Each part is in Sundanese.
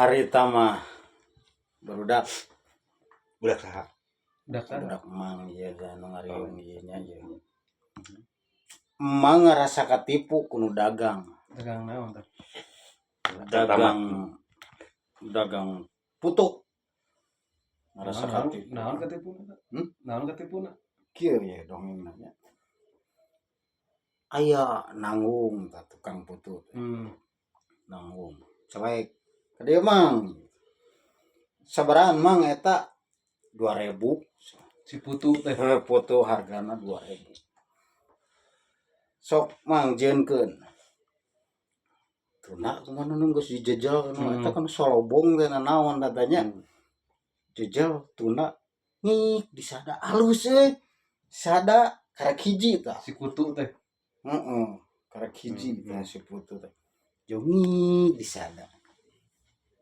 Harita mah barudak. Budak saha? Budak saha? Budak Mang ieu anu ngariung ieu nya ieu. Emang ngerasa katipu ku nu dagang. Dagang naon tah? Dagang dagang putu. Ngerasa Naon katipu. naon katipuna? Hmm? Naon katipuna? Kieu ye dongeng nya. Aya nanggung tah tukang putu teh. Nanggung. Celek. Ka dieu, Mang. Sabarahan, Mang, eta? 2000. Si putu teh. Heuh, putu hargana 2000. Sok, Mang, jieunkeun. Tuna kumaha nu geus dijejel nu eta kan solobong teh naon tanya. Jejel tuna ngik disada alus euy. Sada karek hiji tah. Si kutu teh. Heeh, karek hiji tah si putu teh. Jongi disada.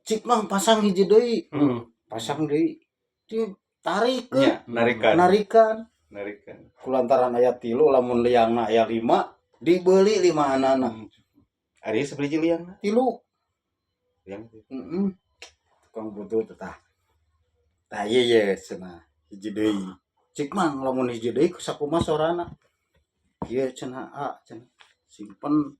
Cik, Mang, pasang hiji deui, pasang deui. Ditarik Nya, narikan. Narikan. Narikan. Kulantaran aya tilu, lamun liangna aya lima, dibeli lima anana. Ari sabaraha liangna? Tilu. Liang. Heeh. Tukang putu teh tah. Tah ieu ye cenah hiji deui. Cik, Mang, lamun hiji deui sakumaha sorana? Ieu cenah, a cenah simpen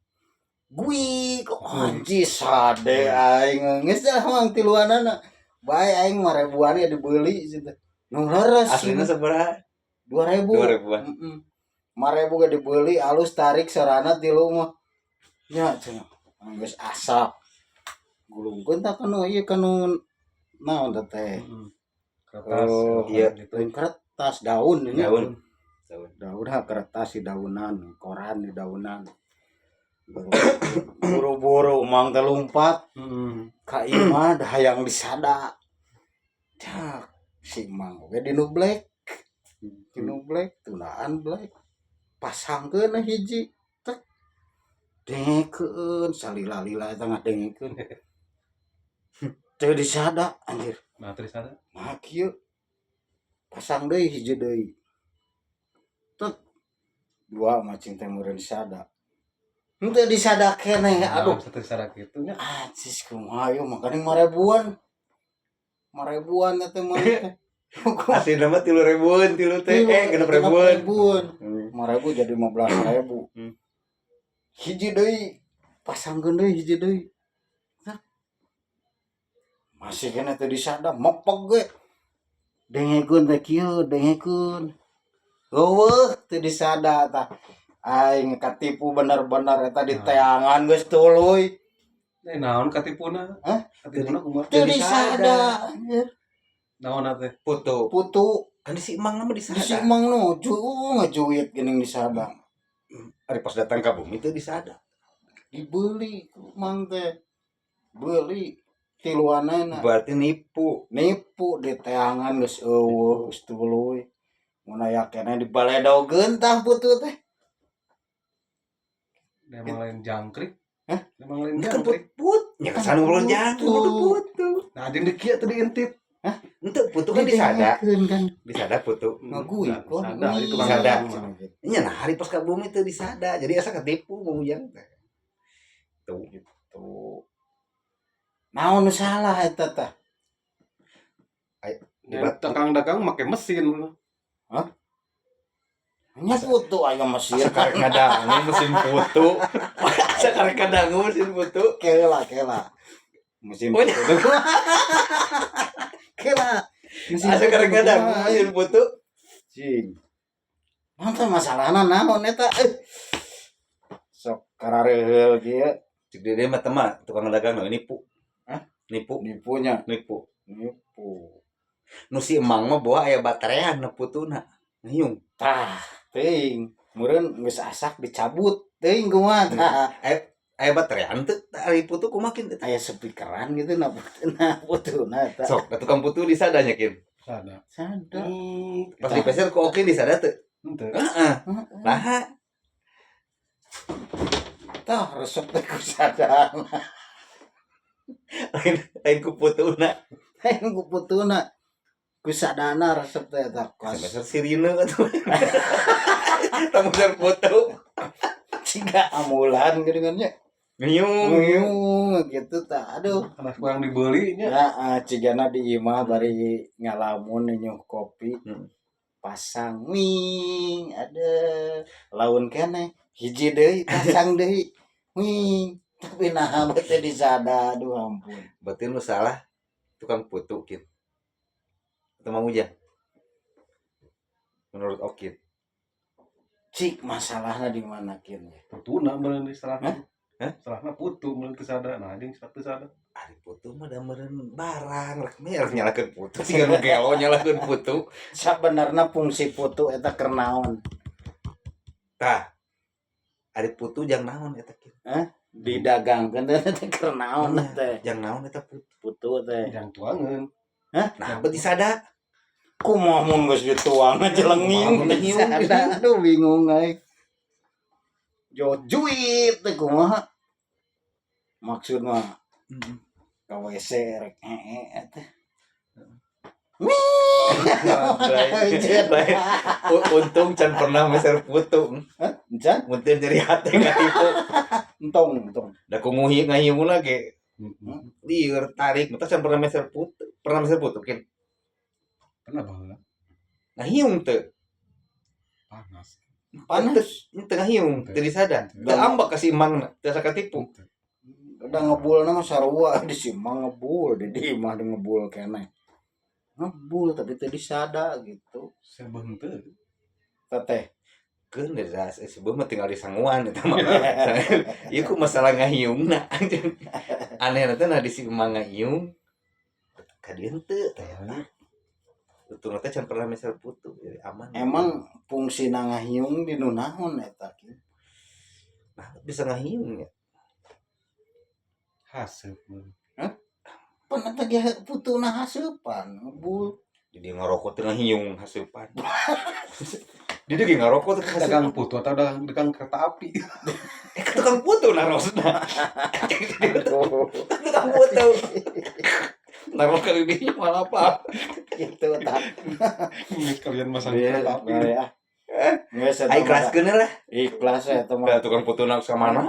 gui kok anjir sade aing geus dah, Mang, tiluanana. Bae aing mah ribuan ya dibeli cenah. Nu leres. Aslina sabaraha? 2000. 2000-an. Heeh. 5000 ge dibeli alus tarik sorana tilu mah. Nya cenah. Geus asap. Gulungkeun tah kanu ieu kanu naon teh teh. Kertas. Oh, iya. Gitu. Lain kertas, daun ini. Daun. Daun. Daun ha, kertas di daunan, koran di daunan. Buru-buru Mang teh lumpat ka imah dah hayang disada. Cak si Mang oge dinu blek. Dinu blek, tunaan blek. Pasangkeun hiji tek. Dengekeun salila-lila eta ngadengekeun. Teu disada anjir. Nah, terus ada. Mah kieu. Pasang deui hiji deui. Tek. Dua macing teh meureun disada. Henteu disada keneh, aduh. Nah, bisa disada kitu nya. Anjis kumaha ieu makanya 5 ribuan. 5 ribuan teh mah teh. Aslina mah 3 ribuan, tilu teh. Eh, 6 ribuan. Ribuan. 5 ribu jadi 15 ribu. Hiji deui, pasangkeun deui hiji deui. Hah? Masih keneh teu disada, mepeg ge. Dengekeun teh kieu, dengekeun. Eueuh teu disada tah. Aing katipu bener-bener eta di teangan geus tuluy. Eh, naon katipuna? Hah? Katipuna kumaha? Teu disada anjir. Naon teh? Putu. Putu. Kan si Emang nama di disada. Si Mang nu ngajuit geuning disada. Ari pas datang ke bumi teu disada. Dibeli ku Mang teh. Beli tiluanana. Berarti nipu. Nipu di teangan geus eueuh geus tuluy. Mun aya keneh dibaledogeun tah putu teh. Emang lain jangkrik. Hah? Emang lain Itu kan jangkrik. put. Ya kesana ngobrol jangkrik Putu. putu putu. Nah, jeung di kieu teh diintip. Ente putu kan disada. Didengekeun kan. Disada putu. Ngagui Nah, kok. disada, itu kan Disada. mah. Nya nah hari pas ke bumi teu disada. Jadi asa ketipu mau ujang teh. Tuh. Gitu. Naon nu salah eta tah? Ya, tukang dagang make mesin. Nya putu aya mesin. Asa karek ngadangu mesin putu. Asa karek ngadangu mesin putu. Kela kela. Mesin Oh, putu. Kela. Mesin Asa putu karek ngadangu kumaha, mesin putu. Cing. Naon teh masalahna naon eta? Eh. Sok karareheul kieu. Cik dede mah tema tukang dagang nu nipu. Hah? Nipu, Nipunya, nipu. Nipu. Nu si emang mah bawa aya baterean nu putuna. Ngayung. Tah, teuing. Meureun geus asak dicabut. Teuing kumaha tah. Aya baterean teu ari putu kumaha kin teh? Aya speakeran gitu na putuna putuna eta. Sok, da tukang putu disada nya kin. Sada. Sada. Pas dipeser ku oke disada teu. Henteu. Heeh. Nah, Tah resep teh ku sadana. Lain lain ku putuna. Lain ku putuna. Ku sadana resep teh eta kos. Peser sirine atuh. Tamu putu. Siga ambulan geuningan nya. Ngiyung. Ngiyung gitu tah, aduh. Karena kurang dibeli nya. Ya, ah, cigana di imah bari ngalamun nyuh kopi. Pasang wing, ada laun keneh hiji deui, pasang deui wing, tapi nah teh disada, aduh ampun. Berarti nu salah tukang putu, Kin. Atau Mang Ujang? Menurut Okin. Cik, masalahnya di mana, Kin, ya? Putuna meureun di salahna. Hah? Salahna putu meureun teu sada. Nah, jeung teu sada. Ari putu mah da meureun barang rek mer nyalakeun putu siga nu gelo nyalakeun putu. Sabenerna fungsi putu eta keur naon? Tah. Ari putu jang naon eta, Kin? Didagangkeun teh keur naon teh? Jang naon eta putu? Putu teh. Jang tuangeun. Nah, berarti sada. Kumaha mun geus dituang jelenging Kumaha mun nyium? disada, aduh, bingung euy. Jo juit teh kumaha maksud mah? Ka WC rek ee teh. Lain. Untung can pernah meser putu. Encan. Mun teu nyeri hate katipu. Entong entong. Da ku nguhi ngahiungna ge lieur tarik, mata can pernah meser putu. Pernah meser putu, Kin? Pernah baheula. Ngahiung teu? Panas. Panas. Teu ngahiung, teu disada. Teu ambek ka si emangna, teu asa katipu. Udah ngebul nama sarua di simang ngebul di imah di ngebul keneh ngebul, tapi teu disada gitu. Sebeuh teu. Teteh. Keun da sebeuh mah tinggal di sanguan eta mah. Ieu ku masalah ngahiungna. Aneh teh nah di si emang ngahiung ka dieu teu teh eta. Untungna teh can pernah meser putu, jadi aman. Emang fungsi ngahiung di nu naon eta, Ki? Nah, bisa ngahiung ya. Haseup meureun. Pan eta ge putuna haseupan ngebul. Jadi ngarokok teh ngahiung haseupan. Dia ge ngarokok teh haseupan. Dagang putu atau dagang dagang kereta api? Eh, ka tukang putu narosna. Tukang putu. Naros ka dinya malah apa? Gitu tah. Kalian masang Iya, kereta api. ya. Geus eta Aing mah. kelaskeun lah. Ikhlas ya eta mah. Da tukang putuna ka mana?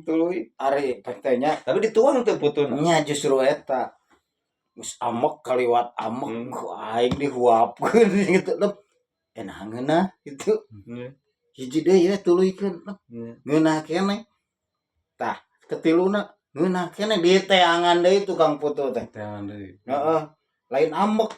Tuluy. Ari pek teh nya. Tapi dituang tuh putuna. Nya justru eta. Geus amek kaliwat amek ku aing dihuapkeun gitu lep. Enak ngeunah gitu. Hiji deui ya tuluykeun lep. Ngeunah keneh. Tah, ketiluna ngeunah keneh, diteangan deui tukang putu teh. Teangan deui. Heeh. Lain amek.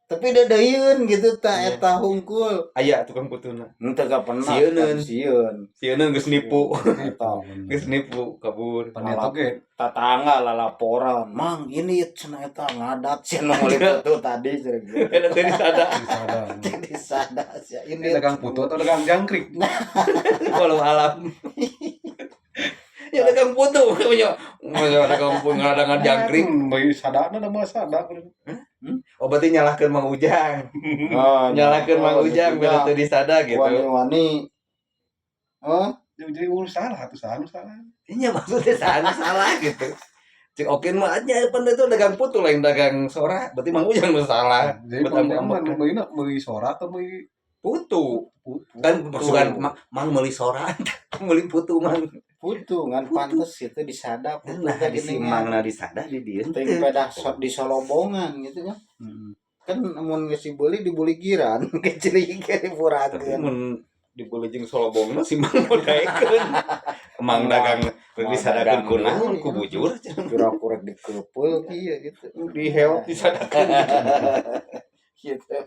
Tapi deudeuieun gitu tah eta hungkul. Aya tukang putuna. Henteu gak pernah. Sieuneun. Kan sieun. Sieun geus nipu. Eta. Geus nipu kabur. Pan eta oge Tetangga lah laporan, "Mang, ini cenah eta ngadat cenah nu meuli putu tadi," cenah gitu. Eta teh disada. Disada. Jadi sada sia Ini ini. dagang putu atau dagang jangkrik? Walau alam. Ya dagang putu punya. Masa dagang putu ngadagan jangkrik. Meuli sadana da mah sada. Oh, berarti nyalahkeun Mang Ujang. Oh, Nyalahkeun Mang Ujang biar teu disada gitu. Wani-wani. Oh, Jadi urus salah atuh salah salah. Iya, maksudnya salah salah gitu. Cek Okin mah nya pan itu dagang putu lain dagang sora, berarti Mang Ujang nu salah. Jadi Betul, Mang Ujang mah ambek. meuli meuli sora atau meuli Putu. putu? Kan bukan Mang meuli sora, meuli putu Mang. Putu ngan pantes itu disada putu Nah, teh di si geuningan. Mang na disada di dieu Teuing teu. pedah di solobongan gitu kan. Kan mun geus dibeli dibuligiran kecil ke Tapi dipurakeun. mun dibeli jeung solobongna si Mang mau daekeun. Mang dagang Mau disadakeun dagang ku naon deui, ku bujur cenah. Pura-pura dikeupel kieu gitu. Diheot disadakeun. Gitu.